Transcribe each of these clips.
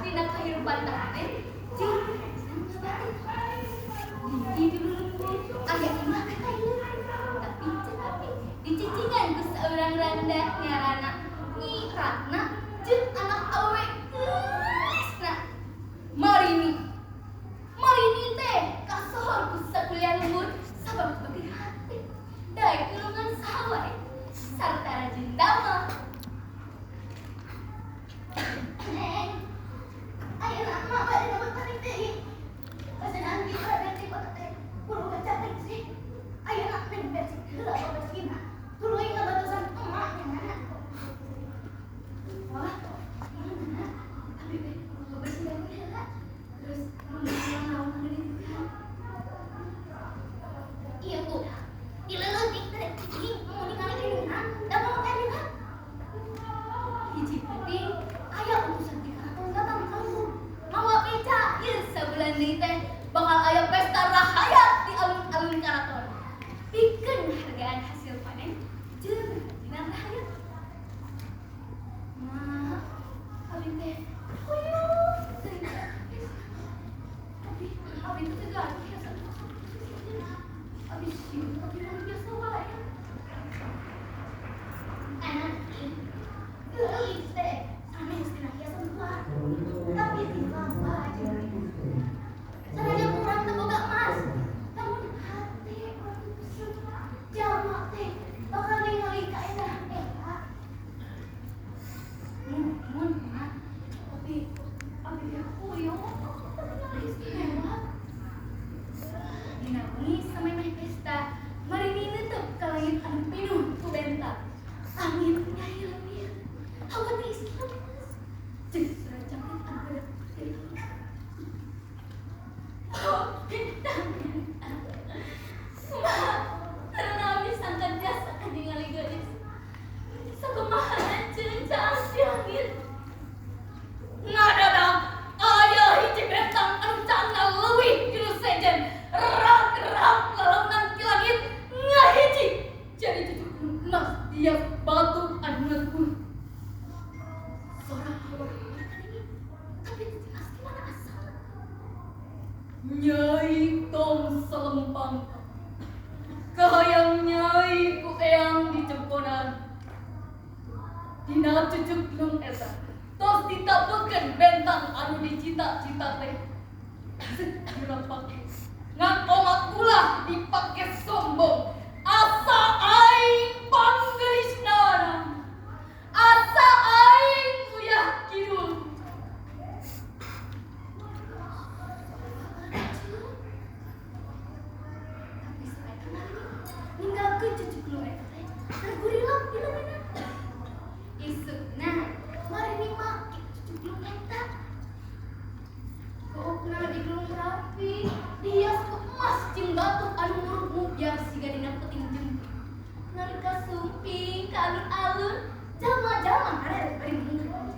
dina kahirupan teh jeung ngabatin. Di lembur aya imah katayeun, tapi can dicicingan ku saurang randa ngaranna Nyi Ratna jeung anak awewe geulisna Marini. Marini teh kasohor ku sakuliah lembur sabab bageur hate, daek nulungan saha wae, sarta rajin damel. Neng, ayeuna emak bade nyebut panik deui. Pasanahan kieu berarti kota teh kudu capek sih. Ayeuna neng bersih heula bersihna. Tuluy ngabatusan emak nya. Wah, mana? Abi teh bebersih dapur heula. Terus mun naon anu dibutuhkan. Iya bu, ti leutik teh cicing mun ningali indungna da mau ayeuna. Hiji peuting aya utusan ti karaton datang ka lembur. Mawa beca ieu sabulan deui teh bakal aya pesta rahayat di alun-alun karaton. Pikeun hargaan hasil panen jeung kerajinan rahayat. Nah, abi teh hoyong teuing pesta. Tapi abi teh teu gaduh hiasan. Abi sieun abi mah biasa wae. Anak geulis teh sanes tina hiasan luar. Tapi tingkah aja. Sanajan urang teu boga emas, namun hate urang teu pusing. Jalma teh bakal ningali kaendahan eta. Mun mah tapi abi teh hoyong ningali istimewa. Dina wengi samemeh pesta, Marini neuteuk ka langit anu pinuh ku bentang. Angin nyahil-nyahil, hawa tiis lemes, jeung suara jangkrik anu bedep dari alus. Oh, bintang bintang. Kumaha karena abi sangkan jasa ningali geulis. Sakumaha anjeun caang di langit. Ngadadak aya hiji bentang anu caangna leuwih ti nu sejen. Rak-rak lalaunan ti langit ngahiji jadi cucuk emas hias batu anu ngagul. Sora hawar-hawar kadenge, tapi teu jelas di mana asalna. Nyai tong salempang kahayang nyai ku eyang dicemponan. Dina cucuklung eta tos ditapekeun bentang anu dicita-cita teh. Segera pake ngan omat ulah dipake sombong. Asa aing panggeulisna, asa aing uyah kidul. Tapi saeta Marini ninggalkeun cucuklung eta teh tergurilap di leungeunna. Isukna Marini make cucuklung eta. Gookna digelung rapi, dihias ku emas jeung batu anu muruk-mubyar siga dina peuting jemput. Nalika sumping ka alun-alun, jalma-jalma harereh bari mungkah.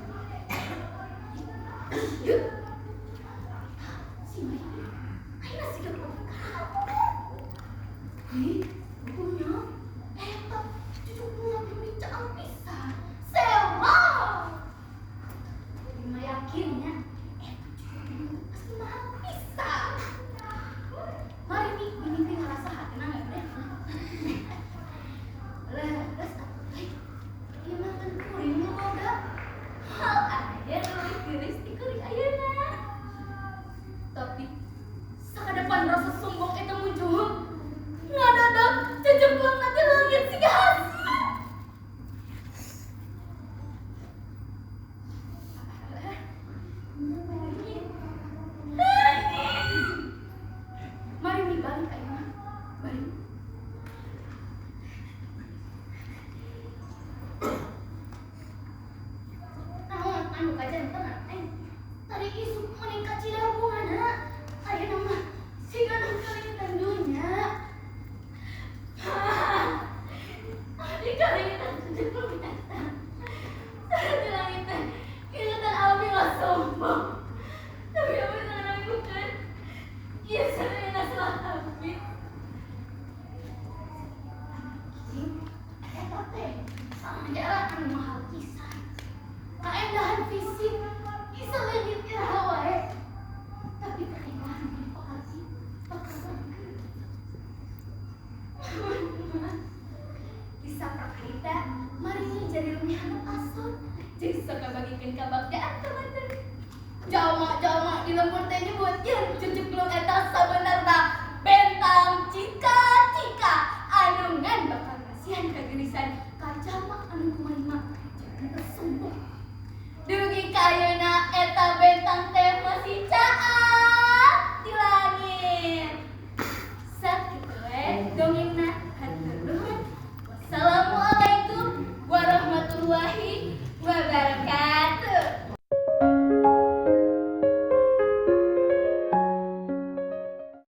Yeuh. Si Marini, ayeuna siga budak karaton. Ih, punya eta cucuklungna teh meni caang pisan. Sewa. Abi mah yakin nya eta cucuklung pasti mahal pisan. Marini mimiti ngarasa hatena ngeuneh. Leres atuh teh. Ieu mah kan kuring nu boga. Hal aya nu leuwih geulis ti kuring ayeuna. Tapi sakadepan rasa sombong eta muncul. Ngadadak cucuklungna ti langit siga hasil. Marini balik ayeuna. Balik. Naon anu kajantenan neng? Tadi isuk mending kacida hubunganna. Ayeuna mah siga nu kalingitan dunya. Abi kalingitan cucuklung eta. Sareng di langit teh ingetan abi mah sombong. Tapi abi teu ngaragukeun. Ieu sadayana salah abi. Eta teh pangandaran anu mahal pisan. Kaendahan fisik bisa leungit. Jeung sok ngabagikeun kabagjaan ka batur. Jalma-jalma di lembur teh nyebut yen cucuklung eta sabenerna bentang cika-cika anu ngan bakal ngasihan kageulisan ka jalma anu kumarima jangan sombong. Dugi ka ayeuna eta bentang teh masih caat di langit. Sakitu we dongeng.